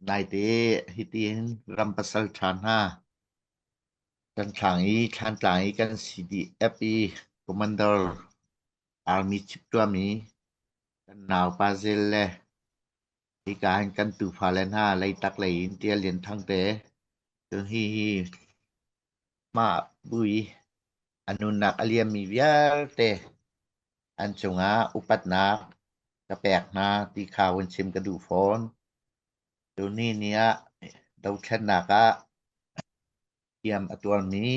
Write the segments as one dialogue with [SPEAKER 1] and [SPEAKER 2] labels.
[SPEAKER 1] Naite hitin ram pasal ṭha hna kan thlang i Thlantlang i kan CDF i Commander Army Chief tuahmi kan naupa Zel le hika hin kan tufale hna Leitak lei in Tial Lian Thang te cun hihi mah bu i a nunnak a liammi vialte an cungah upatnak ka pek hna ti kha hun chim ka duh fawn. Tuni ni ah dothlennak ah hliam a tuarmi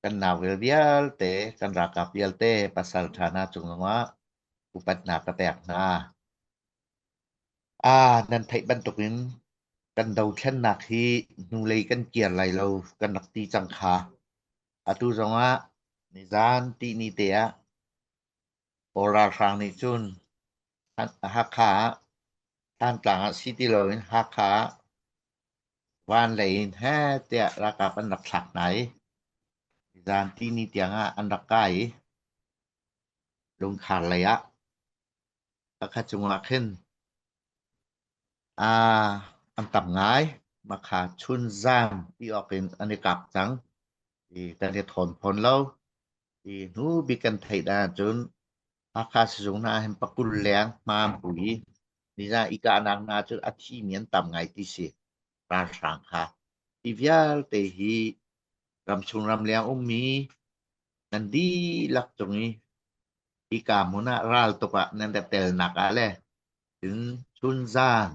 [SPEAKER 1] kan nauvel vialte, kan ralkap vialte pasal ṭha hna cung zongah upatnak ka pek hna. Ah, nan theih bantukin kan dothlennak hi hnulei kan kir lai lo kan rak ti cang kha. Atu zongah nizan tihni te ah Kawl ralhrang nih cun Hakha ah Thantlang ah si ti loin Hakha ah van lei in heh tiah ralkap an rak thlak hna i nizan tihni tiang ah an rak kai i lungkhar lei ah pakhat cungah khin aa an tam ngai. Makha chunzan ti awk in an i kap cang. I kan i thawn fawn lo. I hnu bik kan theih dan ahcun Hakha sizung hna hin pakul leng hma an pu i nizan i kahnak hna cu a thimi an tam ngai ti si. Ralhrang kha. Hi vialte hi ramchung ramleng ummi nan dihlak cung i hika hmun ah raltuk ah nan ra telnak ah le cun chunzan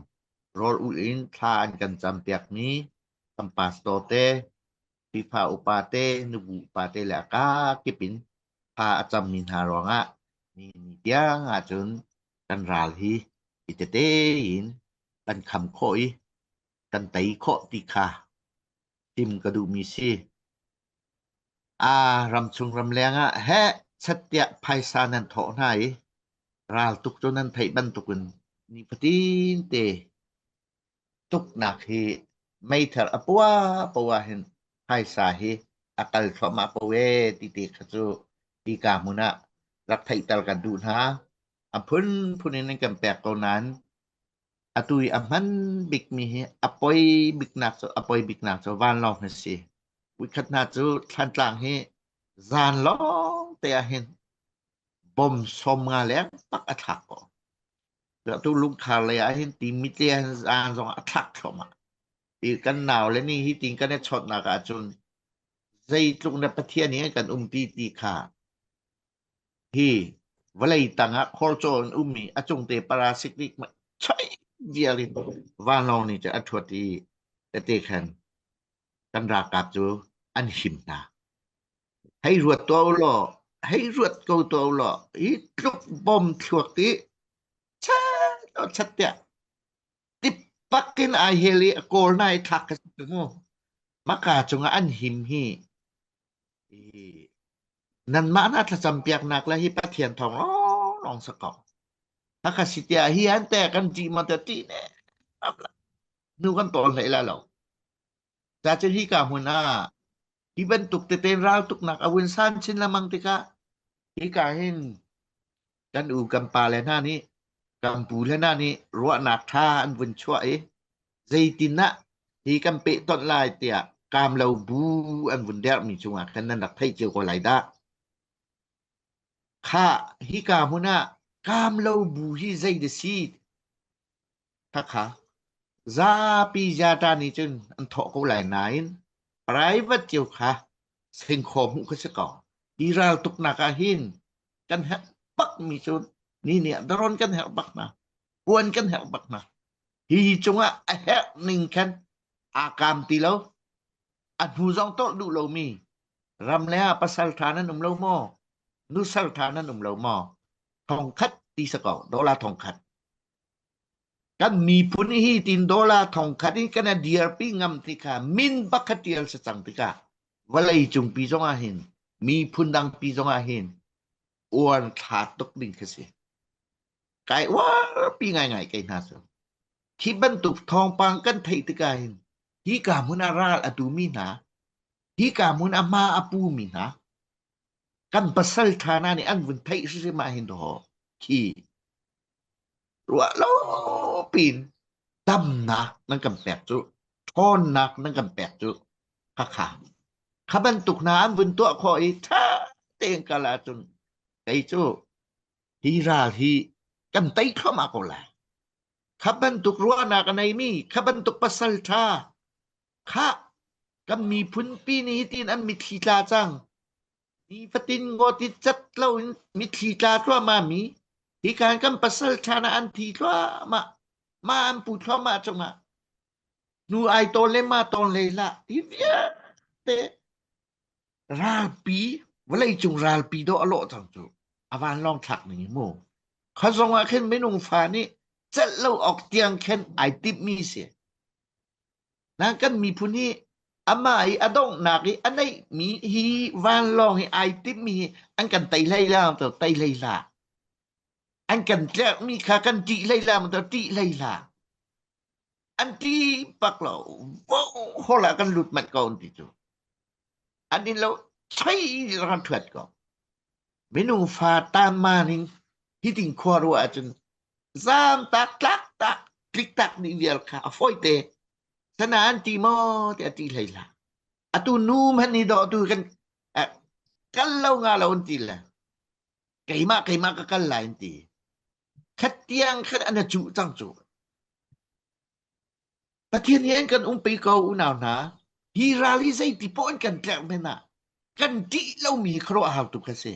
[SPEAKER 1] rawl ulh in thla an kan campiakmi kan pastor te, Khrihfa upa te, nubu upa te le a kakip in thla a cammi hna ruangah ni ni tiang ahcun kan ral hi i tete in kan kham khawh i kan tei khawh ti kha chim ka duhmi si. Aa ramchung ramleng ah heh chat tiah phaisa nan thawh hna i raltuk cu nan theih bantukin nifatin te tuknak hi meithal a puah poah hin phaisa hi a kal thluahmah ko ee ti te kha cu hika hmun ah rak theihter kan duh hna. A phunphun in an kan pek ko nain atu i a hman bikmi hi a poi biknak cu a poi biknak cu vanlawng hi si. Voikhat hna cu Thlantlang hi zan lawng te ah hin bom 50 leng tak a thlak ko. Atu lungkhar lei ah hin timit le zan zong a thlak thluahmah. I kan nau le ni hi tin kan i chawnhnak ahcun zeitluk na Pathian hi kan umpi ti kha hi vawlei tangah khorcaw in ummi a cungte parasitic choi vial in vanlawng nih cun a ṭhuat i tete khan kan ralkap cu an him hna. Hei ruat tuah u law, hei ruat ko tuah u law, hi tluk bom thluak i chat chat tiah tippak in ai hel i a kawl na i thlak ka si mu. Maka cungah an him hi Nanmah na thlacam piaknak le hi Pathian thawng lawnglawng si ko. Hakha si tiah hi an te kan ṭih maw te ṭih ne. Nu kan tawl hlei la lo. Cacun hi ka hmun ah hi bantuk tete raltuknak a vun san chin lengmang tikah hika hin kan u kan pa le hna nih kan pu le hna nih ruahnak ṭha an vun chuah i zeitin ah hi kan pehtonh lai tiah kaam lo bu an vun derhmi cungah khan nan rak theih cio ko lai dah. Khah, hika hmun ah kaam lo bu hi zei da si? Khakha zapi jata nih cun an thawh ko lai nain private cio kha sengkhaw hmuh kha si ko. Hi ral tuknak ah hin kan herh bak mi cu ni nih daron kan herh bak hna, puan kan herh bak hna. Hi cungah a herh ning khan aa kaam ti lo. A hnu zong tolh duh lomi ram le ah pasal ṭha nan um lo maw? Nusal ṭha nan um lo maw? Thongkhat ti si ko, dollar thongkhat. Kan miphun hi tin dollar thongkhat in kan dirpi ngam tikha min bak kha ṭial si cang tikah vawlei cungpi zong ah hin miphun dang pi zong ah hin uan thla tuk ding khi si. Kai uarpi ngaingai kei hna cu. Hi bantuk thawngpang kan theih tikah hin hika hmun ah ral a tumi hna, hika hmun ah hma a pumi hna, kan pasal ṭha hna nih an vun theih hrimhrim ah hin dawh khi ruah lo pin. Damnak nan kan pek cu, ṭhawnnak nan kan pek cu, khakha. Kha bantuk hna an vun tuah khawh i ṭha tein kal ahcun kei cu hi ral hi kan tei thluahmah ko lai. Kha bantuk ruahnak a neimi, kha bantuk pasal ṭha, kha kan miphun pi nih hitin an mitthli tla cang. Nifatin ngawt i cat loin mitthli tla thluahmah mi hi kan kan pasal ṭha na an thi thluahmah ma an pu thluahmah cungah hnu ai tawn le ma tawn le hlah hi vialte ralpi vawleicung ralpi dawh a lawh cang cu a vanlawng thlak ning hi mu kha zong ah khin minung fa nih celh lo awk tiang khin ai timhmi si Na kan miphun hi amah i a donghnak i a neihmi hi vanlawng hi ai timhmi hi an kan tei hlei la to tei hlei hlah. An kan tlerhmi kha kan ṭih hlei la to ṭih hlei hlah. An ṭih bak lo. Vo hol ah kan lut manh ko an ti cu. An in lo choi ran ṭhuat ko. Minung fa tanma ning hitin khua ruah ahcun zaamtak tlaktak tliktak dih vial kha a fawite. Sana an ti maw tiah ti hlei hlah. Atu nu hmanh nih dawh tu kan eh, kal lo nga lo an ti le keimah keimah ka kal lai an ti. Khat tiang khat an a cuh cang cu. Pathian nih an kan umpi ko unau hna. Hi ral hi zeiti poah in kan tlerh men ah kan ṭih lomi hi khuaruahhar tuk a si.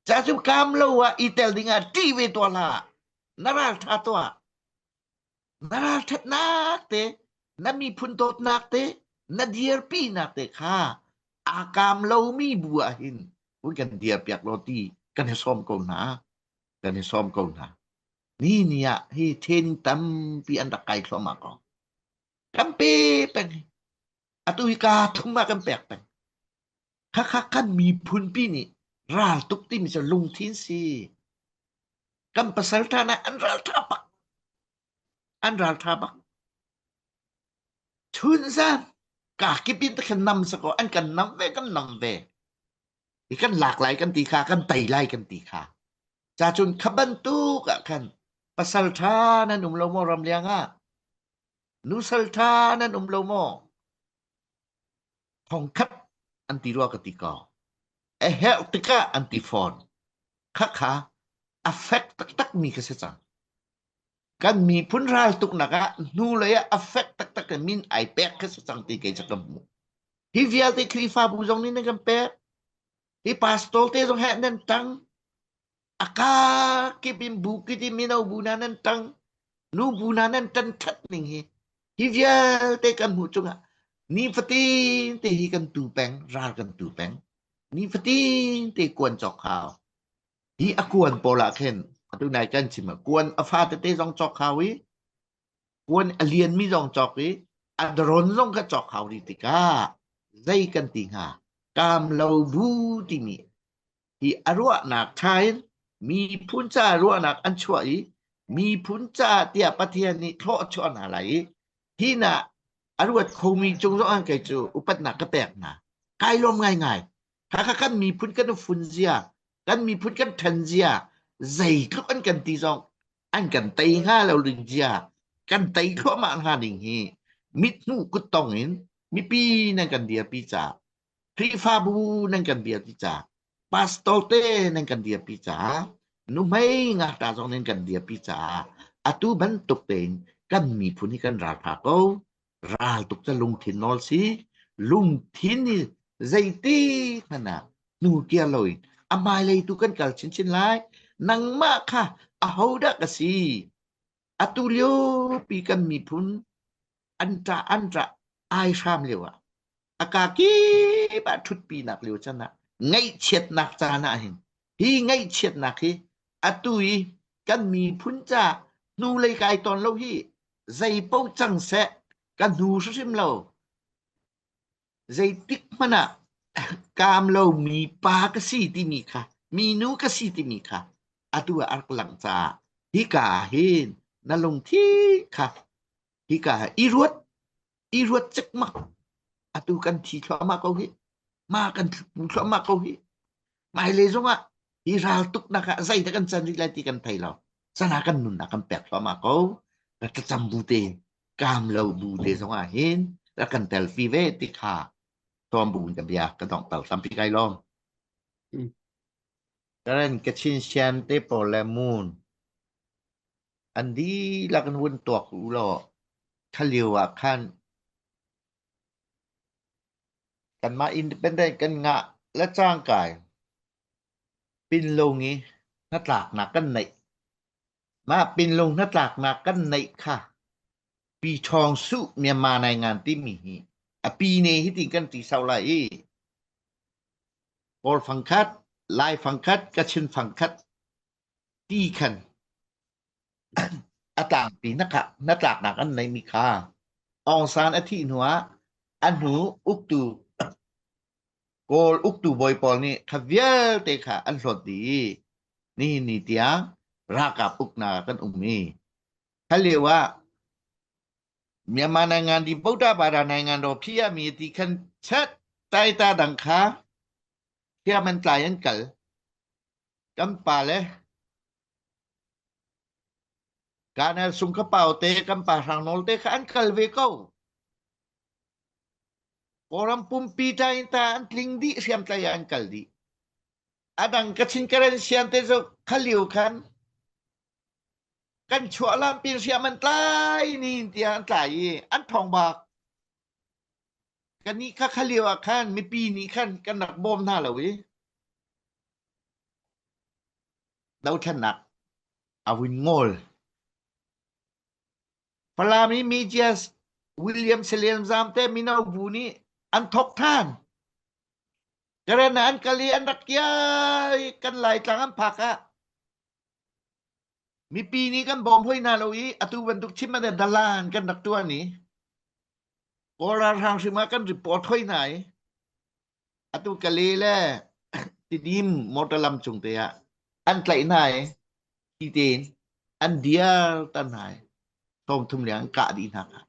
[SPEAKER 1] Ca cu kaam lo ah i tel ding ah ṭih ve tuah hlah. Na ral ṭha tuah. Na ral ṭhatnak te, na miphun dawtnak te, na dirpinak te kha aa kaam lomi bu ah hin hun kan dirpiak law ti kan i sawm ko hna. Kan i sawm ko hna. Ni ni ah hi training tampi an rak kai thluahmah ko. Kan pe peng. Atu hi ka thum ah kan pek peng. Khakha kan miphun pi nih ral tuk timi cu lungthin si. Kan pasal ṭha na an ral ṭha bak. An ral ṭha bak. Chun zan ka kip in ta nam sako an kan nam ve kan nam ve. Hi kan lak lai kan ti kha kan tei lai kan ti kha. Ca cun kha bantuk ah khan pasal ṭha nan um lo maw ramliang ah? Nusal ṭha nan um lo maw? Thongkhat an ti rua ka ti ko. A herh tikah an ti fawn. Khakha a fek taktak mi kha si cang. Kan miphun ral tuknak ah hnulei ah a fek taktak in min ai pek kha si cang ti kei cu ka hmuh. Hi vialte Khrihfabu zong nih nan kan pek. Hi pastor te zong he nan ṭang. A kakip in bu kip in mino bu hna nan ṭang. Nu bu hna nan ṭan ṭhat ning hi. Hi vialte kan hmuh cungah nifatin te hi kan tu peng, ral kan tu peng. Nifatin te kuan cawk hau. Hi a kuan pawl ah khin atu nai kan chim ah kuan a fa tete zong cawk hau i kuan a lianmi zong cawk i a dron zong kha cawk hau rih tikah zei kan ti hnga kaam lo bu timi hi a ruahnak ṭha in miphun ca ruahnak an chuah i miphun ca tiah Pathian nih thlawh a chuah hna lai i hi na a ruat khomi cung zong ah kei cu upatnak ka pek hna kai lawm ngaingai Khakha kan miphun kan fun zia kan miphun kan ṭhen zia zeitluk an kan ti zong an kan tei hnga lo ding zia kan tei thluahmah hnga ding hi mithmuh kuttong in mipi nan kan dirpi caah Khrihfabu nan kan dirpi caah pastor te nan kan dirpi caah nuhmei ngakṭah zong nan kan dirpi caah atu bantuk tein kan miphun hi kan ralṭha ko ral tuk ca lungthin nawl si lungthin hi zeiti hmanh ah hnu kir loin a hmailei tu kan kal chinchin lai nangmah kha ahodah ka si atu lio pi kan miphun an ṭah an ṭah ai hram lio ah a ka kip ah ṭhutpi nak lio can ah ngaihchiatnak caan ah hin hi ngaihchiatnak hi atu i kan miphun ca hnulei kai tawn lo hi zei paoh cang seh ka hnu hrimhrim lo zeitik hmanh ah kaam lomi pa ka si timi kha minu ka si timi kha atu ah a rak langh caah hika ah hin na lungthi kha hika ah i ruat i ruat cikmak atu kan thi thluahmah ko hi ma kan pu thluahmah ko hi hmailei zongah hi ral tuknak ah zeidah kan can rih lai ti kan thei lo sana kan nunnak kan pek thluahmah ko ka thlacam bu tein. Kaam lo bu te zong ah hin rak kan telpi ve ti kha tom bu in ka bia ka donghter tampi kai lawm. Karen Kachin Shan te pawl le Moon an dihlak in vun tuak u law kha lio ah khan kanmah independent kan ngah le cangkai pinlung i hnatlaknak kan neih. Mah pinlung hnatlaknak kan neih kha Pi Ṭhawng Suh Myanmar Naingan timi hi a pi ne hi ti kan ti sau lai i Kawl fangkhat, Lai fangkhat, Kachin fangkhat ti khan a tlangpi hnatlaknak an neihmi kha Aung San a thih hnuah a hnu uktu Kawl uktu bawi pawl nih kha vialte kha an hlawt dih i nihin ni tiang ralkap uknak ah kan um i kha lio ah Myanmar nangan di Boda Bada nangan ro phiya mi ti khan chat tai ta dang kha hriam an tlai an kal kan pa le Kanel sung ka pau te kan pa hrang nawl te kha an kal ve ko. Kawlram pumpi ta in ta an tling dih hriamtlai ah an kal dih. Adang Kachin Karen sian te cu khalio khan kan chuah lampi hriam an tlai ni tiah an tlai i an thong bak. Kan nih kha khalio ah khan mipi nih khan kan rak bawm hna lo i dothlennak a vun ngol. Falam i Mejias William Selian Zamte mino bu nih an thok than. Karen ah an kal i an rak kiai kan Laitlang an phak ah mipi nih kan bawm hoi hna lo i atu bantuk chim ah dalan kan rak tuan i Kawl ralhrang hrim ah kan report hoi hna i atu Kale le Tidim motor lam cung te ah an tlaih hna i hi tein an diar tan hna i 30 leng an kah dih hna kha.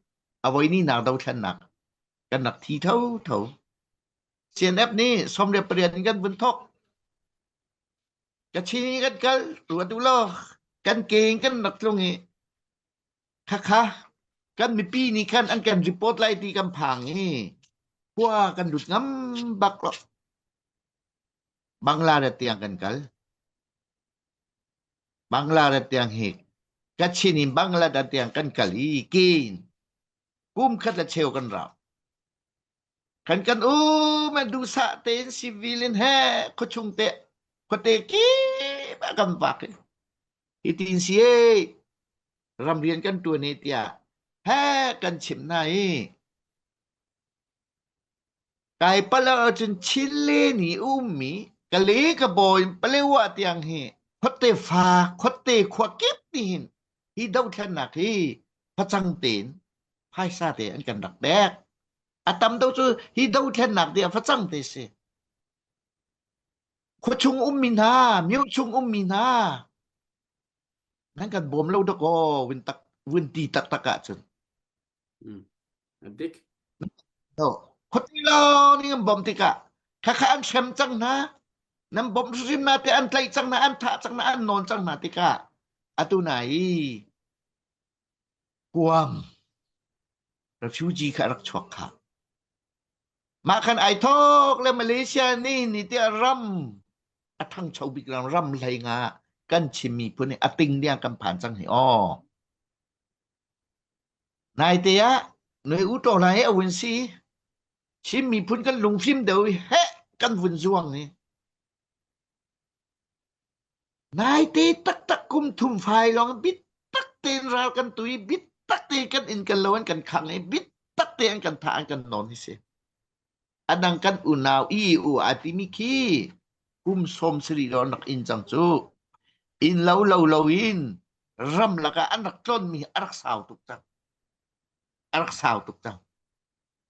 [SPEAKER 1] A voi ni nak dothlennak kan rak thi tho tho. CNF nih 18 in kan vun thok. Kachin kan kal tu atu lo kan ke in kan rak tlung i Khakha kan mipi nih khan an kan report lai ti kan phang i khua kan lut ngam bak lo. Bangladesh tiang kan kal. Bangladesh tiang hi Kachin in Bangladesh tiang kan kal i kin kum khat le cheu kan rau. Kan kan um a duhsah tein civil in he khuachung te khuate kip ah kan vak i hitin si e ramrian kan tuan e tiah he kan chim hna i kai pala ahcun Chile ni ummi kale ka bawi Palewa tiang hi khuate fa khuate khua kip ni hin hi dothlennak hi facang tein phaisa te an kan rak pek a tam do cu hi dothlennak ti a facang te si Khuachung ummi hna, myo chung ummi hna, nan kan bawm lo dakaw vun tak vun ti taktak ahcun.
[SPEAKER 2] Mm. A dik.
[SPEAKER 1] No. Khuati lawng nih an bawmh tikah khakha an hrem cang hna. Nan bawmh hrim hna te an tlaih cang hna, an thah cang hna, an nawn cang hna tikah atu na i kuam refugee kha rak chuak kha. Mah khan ai thawk le Malaysia nih ni tiah ram a ṭhangcho bik ram ram hlei nga kan Chin miphun hi a ting tiang kan phan cang hi aw. Naite ah noi u to lai a vun si Chin miphun kan lungfim deuh i heh kan vun zuang hi. Naite taktak kum thum fai lawng bitak tein ral kan tu i bitak tein kan inn kan lo an kan khang i bitak tein an kan thah an kan nawn hi si. A dang kan unau i u a timi khi kum 70 lawng rak in cang cu. Inn lo lo lo in ram lakah an rak tlonmi a rak sau tuk cang. A rak sau tuk cang.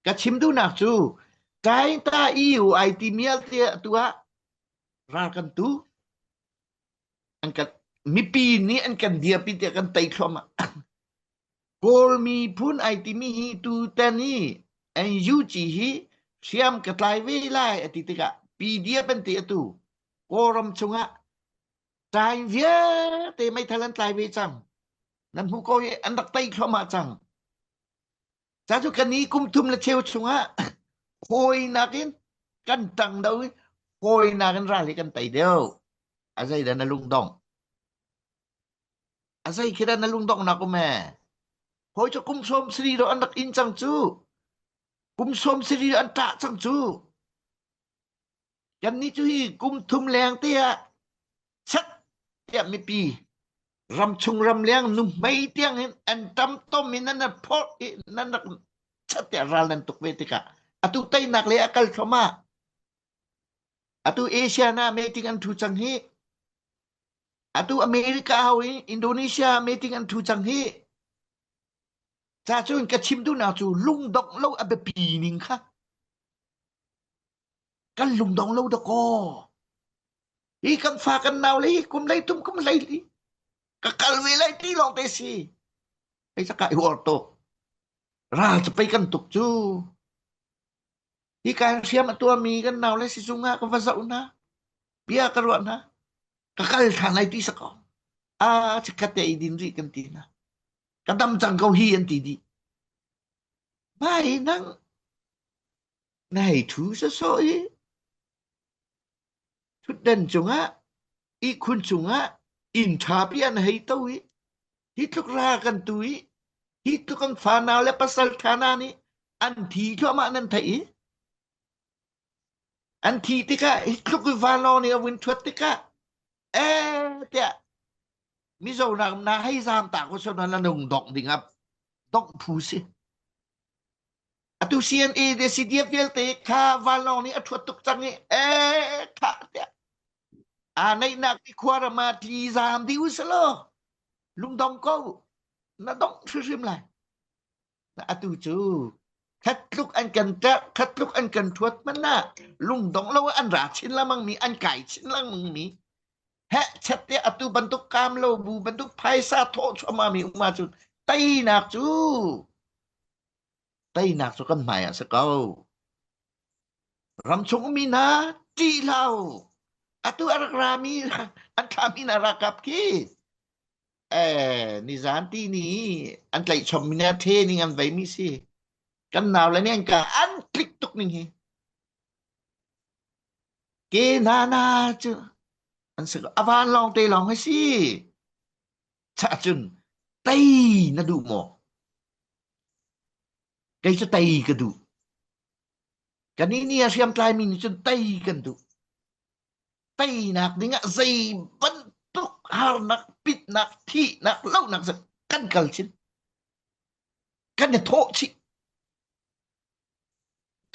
[SPEAKER 1] Ka chim duhnak cu Taingta EU ai ti mial te atu ah ral kan tu an kan mipi nih an kan dirpi tiah kan tei thluahmah Kawl miphun ai timi hi tutan hi NUG hi hriam ka tlai ve lai a ti tikah PDF an ti atu Kawlram chungah tlai vialte meithal an tlai ve cang nan hmuh ko hi an rak tei thluahmah cang. Ca cu kan i kum thum le cheu chungah hawi nakin kan ṭang do i hawi nakin ral hi kan tei deuh. A zei dah na lungdong? A zei khi dah na lungdongh nak um ee? Hawi cu kum sawm sari do an rak in cang cu. Kum sawm sari an ṭah cang cu. Kannih cu hi kum thum leng te ah chat tiah mipi ramchung ramleng nuhmei tiang in an tam tom in nan phorh i nan rak chat tiah ral nan tuk ve tikah atu teinak le a kal thluahmah. Atu Asia na meeting an thu cang hi. Atu America ho i Indonesia meeting an thu cang hi. Ca cun ka chim duhnak cu lungdongh lo a biapi ning kha. Kan lungdong lo dakaw. Hi kan fa kan nau le hi kum lei tum kum lei li. Ka kal ve lai ti lawng te si. Hei saka i uar tuk. Ral cu pei kan tuk cu. Hi kan hriam a tuahmi kan nau le sizung ah ka va zoh hna. Bia ka ruah hna. Ka kal ṭhan lai ti sakaw. Ah, chikkhat te i din rih kan ti hna. Ka dam cang ko hi an ti dih. Mai nang na hei ṭhu sawsawh i ṭhutdan cungah ihkhun cungah inn ṭhapi an hei to i hi tluk ra kan tu i hi tluk an fanau le pasal ṭha hna nih an thi thluahmah nan theih i an thi tikah hi tluk i vanlawng nih a vun ṭhuat tikah eh tiah Mizo nak na hei zaam ta ko sona na nung dongh ding ah dongh phu si. Atu CNA le CDF vialte kha vanlawng nih a ṭhuat tuk cang i ee kha tiah aa neihnak ti khua ram ah tli zaam dih u selaw lungdong ko na dongh hrimhrim lai. Atu cu khat tluk an kan ṭerh khat tluk an kan ṭhuat hmanh ah lungdong lo an ra chin lengmang mi an kai chin lengmang mi heh chet te atu bantuk kaam lo bu bantuk phaisa thawh chuahmah mi um ahcun teinak cu teinak cu kan hmai ah si ko. Ramchung ummi hna ṭih hlah u. Atu a rak rami an thlami hna ralkap khi eh nizan ti ni an tlaih chom mi na the ning an vei mi si. Kan nau le nih an ka an tlik tuk ning hi. Ke na na cu an si ko. A van lawng te lawng hi si. Cha cun tei na duh maw? Kei cu tei ka duh. Kan nih a hriamtlai mi nih cun tei kan duh. Teinak dingah zei bantuk harnak, pitnak, thihnak, lohnak kan kal chin. Kan i thawh chih.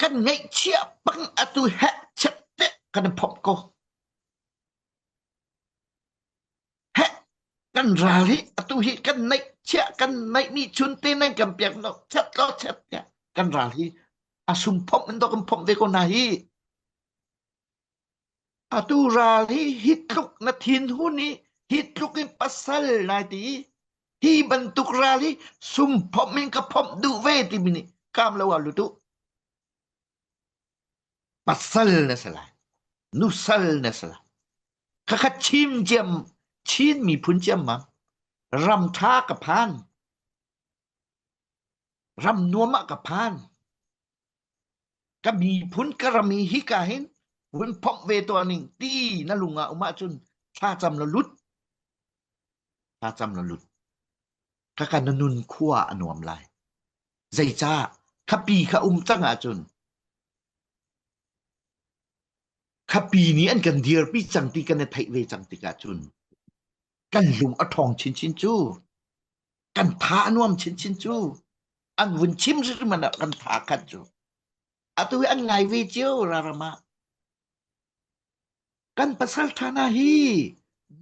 [SPEAKER 1] Kan ngaihchiah bang atu heh chet te kan i phomh ko. Heh kan ral hi atu hi kan neih chiah kan neih mi chun te nan kan piak no chet lo chet tiah kan ral hi a sum phomh in do kan phomh ve ko na hi. Atu ral hi hi tluk na thin hun i hi tluk in pasal nai ti i hi bantuk ral hi sum phomh in ka phomh duh ve timi nih kaam lo ah lut u. Pasal na si lai. Nusal na si lai. Khakha chim ciam Chin miphun ciammam ram ṭha ka phan. Ram nuam ah ka phan. Ka miphun ka ram hi hika hin vun phomh ve tuah ning ti na lung ah um ahcun thlacam law lut. Thlacam law lut. Khakha na nun khua a nuam lai. Zeicah khapi kha um cang ahcun khapi nih an kan dirpi cang ti kan i theih ve cang tikah cun kan lung a ṭhawng chinchin cu kan tha a nuam chinchin cu an vun chim hrim ah kan tha khat cu atu hi an ngai ve cio raram ah kan pasal ṭha hna hi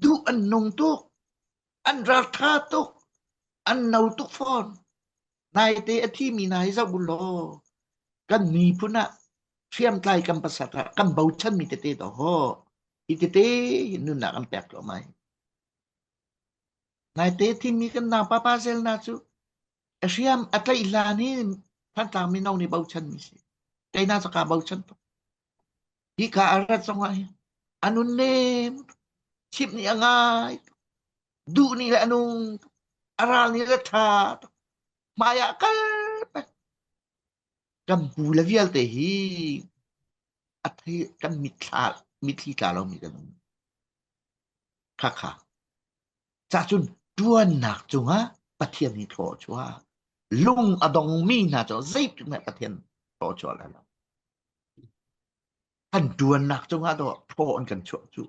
[SPEAKER 1] duh an nung tuk an ralṭha tuk an no tuk fawn naite a thimi hna hi zoh u law kan miphun ah hriamtlai kan pasal ah kan bochanmi tete to ho hi tete hi nunnak an pek lo mai naite thimi kan nau papa zel na cu a hriam a tlaih hlan hi Thantlang mino nih bochanmi si keina cu ka bochan tuk hi ka a rat zong ah hin a nun nem chimh nih a ngai duh nih le a nung a ral nih le ṭha hmai ah kal peng. Kan pu le vialte hi a thei kan mitthla mitthli tla lomi kan um. Khakha. Cacun ṭuannak cungah Pathian hi thaw a chuah. Lung a dongmi hna cu zeitik hmanh Pathian thaw a chuah lai lo. Kan ṭuannak cungah dawh thaw an kan chuah cu.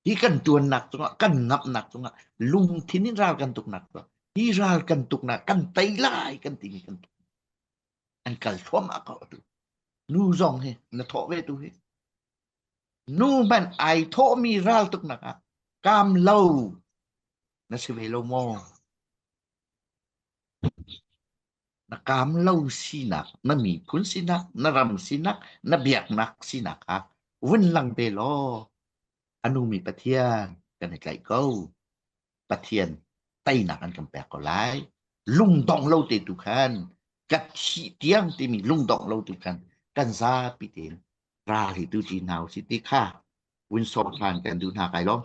[SPEAKER 1] Hi kan ṭuannak cungah kan ngamhnak cungah lungthin in ral kan tuknak cu hi ral kan tuknak kan tei lai kan timi kan tuk. An kal thluahmah ko atu. Nu zong hi na thawh ve tu hi. Nu hmanh ai thawhmi raltuknak ah kaam lo na si ve lo maw? Na kaam lo sinak, na miphun sinak, na ram sinak, na biaknak sinak kha vun lang te law a nungmi Pathian kan i tlaih ko. Pathian teinak an kan pek ko lai. Lungdong lo te tu khan ka thih tiang timi lungdong lo tu khan kan zapi tein ral hi tu ci hna usih ti kha vun sawm hlan kan duh hna kai lawm.